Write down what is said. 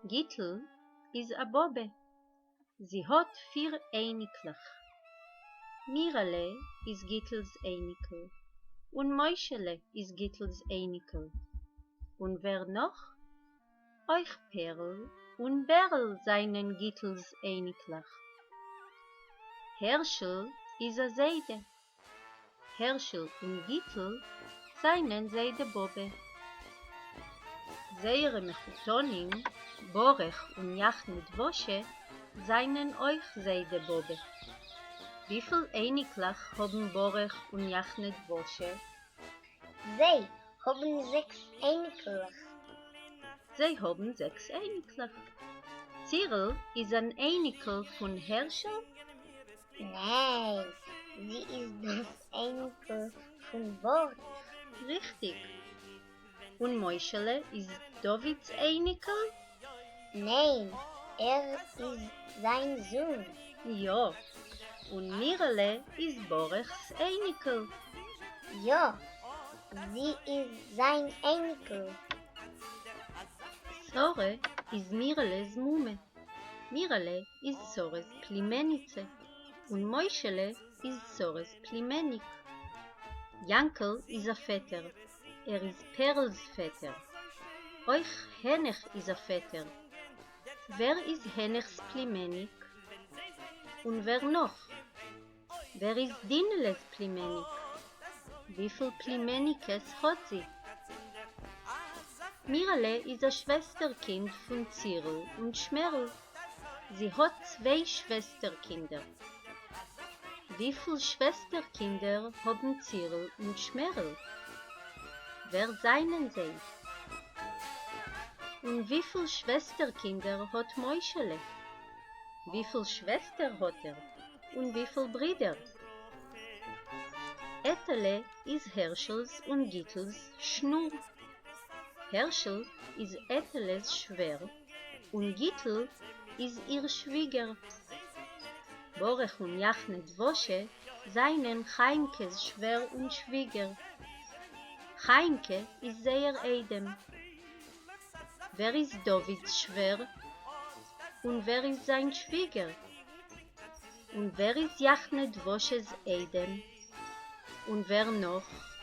גיטל איז א באבע. זי האט פיר אייניקלעך. מירעלע איז גיטל'ס אייניקל, און מוישעלע איז גיטל'ס אייניקל. און ווער נאך? אויך פערל און בערל זיינען גיטל'ס אייניקלעך. הערשל איז א זיידע. הערשל און גיטל זיינען זיידע באבע. זייערע מחותנים, ברוך און יאכנע דוואשע, זיינען אויך זיידע באבע. וויפיל אייניקלעך האבן ברוך און יאכנע דוואשע? זיי האבן זעקס אייניקלעך. זיי האבן זעקס אייניקלעך. צירל איז אן אייניקל פון הערשל? ניין, זי איז דאס אייניקל פון ברוך. ריכטיג. און מוישעלע איז דוד'ס אייניקל? ניין, ער איז זיין זון. יא. און מירעלע איז ברוכ'ס אייניקל? יא, זי איז זיין אייניקל. שרה איז מירעלע'ס מומע. מירעלע איז שרה'ס פלימעניצע. און מוישעלע איז שרה'ס פלימעניק. יאנקל איז א פעטער. ער איז פערל'ס פעטער. אויך הענעך איז א פעטער. ווער איז הענעך'ס פלימעניק? און ווער נאך? ווער איז דינה'לעס פלימעניק? וויפיל פלימעניקעס האט זי? מירעלע איז א שוועסטער-קינד פון צירל און שמערל. זי האט צוויי שוועסטער-קינדער. וויפיל שוועסטער-קינדער האבן צירל און שמערל? ווער זיינען זיי? און וויפיל שוועסטער-קינדער האט מוישעלע? וויפיל שוועסטער האט ער? און וויפיל ברידער? עטעלע איז הערשל'ס און גיטל'ס שנור. הערשל איז עטעלע'ס שווער און גיטל איז איר שוויגער. ברוך און יאכנע דוואשע זיינען חיימקע'ס שווער און שוויגער. חיימקע איז זייער איידעם. ווער איז דוד'ס שווער? און ווער איז זיין שוויגער? און ווער איז יאכנע דוואשע'ס איידעם? און ווער נאך?